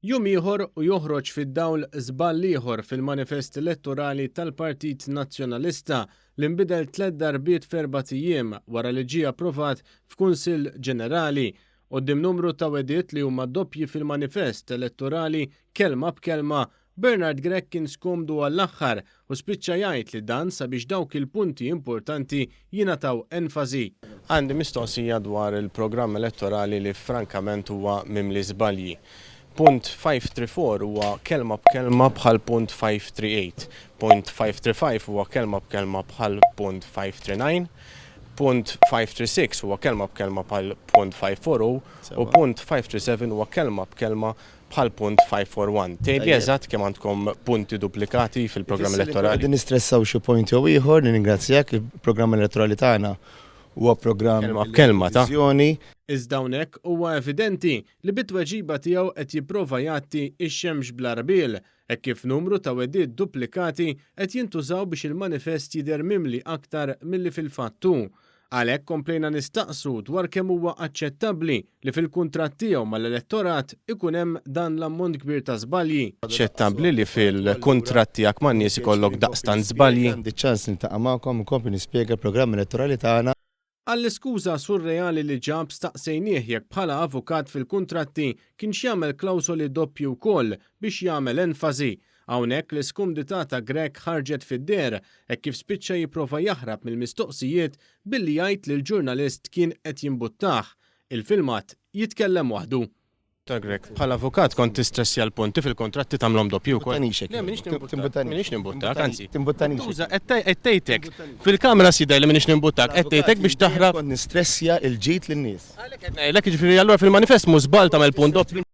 Jum ieħor u joħroġ fid-dawl żball ieħor fil-manifest elettorali tal-Partit Nazzjonalista li nbidel tlett darbiet f'erbat ijiem wara li ġie approvat f'Kunsill Ġenerali. Quddiem numru ta' wegħdiet li huma doppji fil-manifest elettorali kelma b'kelma, Bernard Grech kien skomdu għall-aħħar u spiċċa jgħid li dan sabiex dawk il-punti importanti jingħataw enfasi. Għandi mistoqsija dwar il-programm elettorali li frankament huwa mimli żbalji. Punt 534 huwa kelma b'kelma bħal punt 538. Punt 535 huwa kelma b'kelma bħal punt 539. Punt 536 huwa kelma b'kelma bħal punt 540 u punt 537 huwa kelma b'kelma bħal punt 541. Tgħidli eżatt kemm għandkom punti duplikati fil-programm elettorali? Qegħdin nistressaw xi point jew ieħor, nirringrazzjak, il-programm elettorali tagħna huwa programm Kelma b'kelma ta'. Iżda hawnhekk huwa evidenti li bit-tweġiba tiegħu qed jipprova jgħatti x-xemx bl-għarbiel, hekk kif numru ta' wegħdiet duplikati qed jintużaw biex il-manifest jidher mimli aktar milli fil-fatt hu. Għalhekk komplejna nistaqsu dwar kemm huwa aċċettabbli li fil-kuntratt tiegħu mal-elettorat ikun hemm dan l-ammont kbir ta' żbalji. Aċċettabbli li fil-kuntratt tiegħek man-nies ikollok daqstant żbalji? Għandi ċ-ċans niltaqa' magħkom u nkompli nispjega l-programm elettorali tagħna. Għall-iskuża surreali li ġab staqsejnieh jekk bħala avukat fil-kuntratti kienx jagħmel klawsoli doppji wkoll biex jagħmel enfasi. Hawnhekk l-iskumdità ta' Grech ħarġet fid-deher hekk kif spiċċa jipprova jaħrab mill-mistoqsijiet billi jgħid li l-ġurnalist kien qed jimbuttah. Il-filmat jitkellem waħdu. Dottor Grech, bħala avukat kont tistressja l-punti fil-kuntratti tagħmlhom doppji wkoll? Timbuttanix hekk. Le, m'iniex nimbuttak. M'iniex nimbuttak, anzi. Timbuttanix. Tuża, qed tgħid hekk. Fil-kamera jidher li m'iniex nimbuttak, qed tgħid hekk biex taħrab. Kont nistressja l-ġid lin-nies. Għalhekk qed ngħidlek, jiġifieri allura fil-manifest mhu żball tagħmel punt doppju.